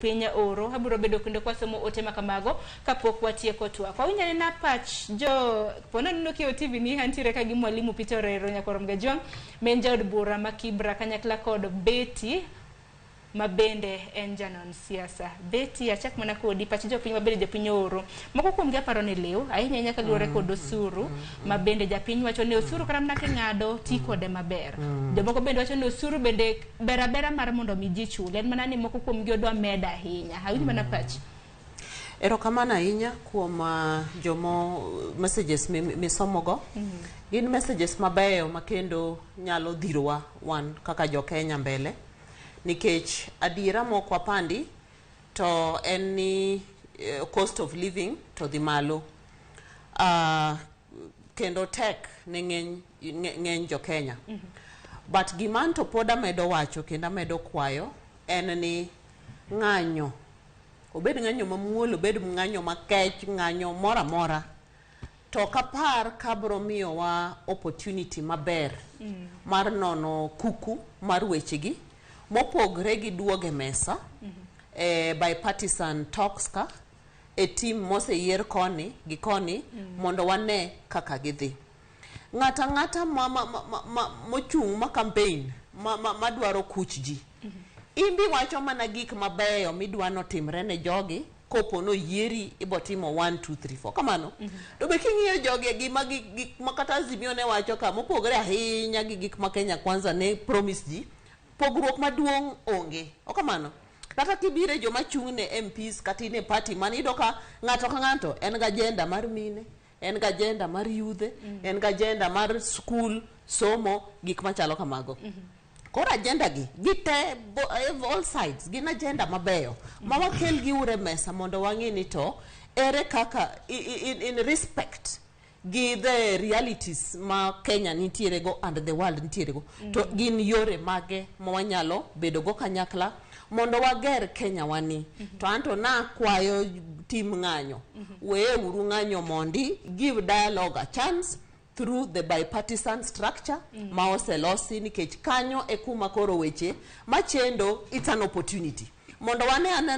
Piny oro abiro bedo kendo kwasomo ote ma kamago kapok watieko twak. Wawinj anena pach jo pono neno kiewo TV ni antiere ka gi Mwalimu Peter Orero Nyakwar Mgajwang' ma en jaod bura ma Kibra kanyakla kod Betty ma bende en janon siasa. Betty, achak mana kodi, pach jopiny ma bende jopiny ooro. Moko kuomgi aparo ni liw, ahinya ahinya kaluwore kod osuru ma bende japiny wacho ni osuru kata mana king'ado ti kode maber. Jomoko bende wacho ni osuru bende ber abera mar mondo mi ji chul, en mana ni moko kuomgi odwa medo ahinya. Awinj mana pachi. Erokamano ahinya kuom jomo messages misomogo. Gin messages mabeyo ma kendo nyalo dhirowa wan kaka jo Kenya mbele. Nikech adiera mok wapandi to en ni cost of living to dhi malo. Kendo tek ne ng'eny ng'eny jo Kenya. But gima anto pod amedo wacho kendo amedo kwayo en ni ng'anyo obed ng'anyo mamuol, obed ng'anyo makech, ng'anyo moro amora to ok apar ka bro miyowa opportunity maber mar nono kuku mar wechegi mopogre gi duogo e mesa e bipartisan talks ka e team moseyier koni gi koni mondo wane kaka gidhi. Ng'ato ang'ata ma mochung' ma campaign ma dwaro kuch ji imbi wacho mana gik mabeyo midwa notimre ne jogi kopo noyieri ibo timo 1 2 3 4 kamano. To be king'iyo jogi e gima gik ma kata Azimio ne wacho ka mopogore ahinya gi gik ma Kenya Kwanza ne promise ji, pogruok maduong' onge. Ok kamano? Kata kibiro e joma chung' ne MPs kata in e party mane, iyudo ka ng'ato ka ng'ato en gi agenda mar mine, en gi agenda mar yudhe, en gi agenda mar skul somo, gik machalo kamago. Koro agenda gi gite all sides gin agenda mabeyo ma wakel gi ure mesa mondo wang'i ni to ere kaka in respect gi the realities ma Kenya nitiere go and the world nitiere go to gin yore mage ma wanyalo bedo go kanyakla mondo wager Kenya wani. To anto nakwayo tim ng'anyo, weye uru ng'anyo mondi give dialogue a chance through the bipartisan structure ma oselosi, nikech kanyo e kuma koro weche machendo, it's an opportunity mondo wane anena.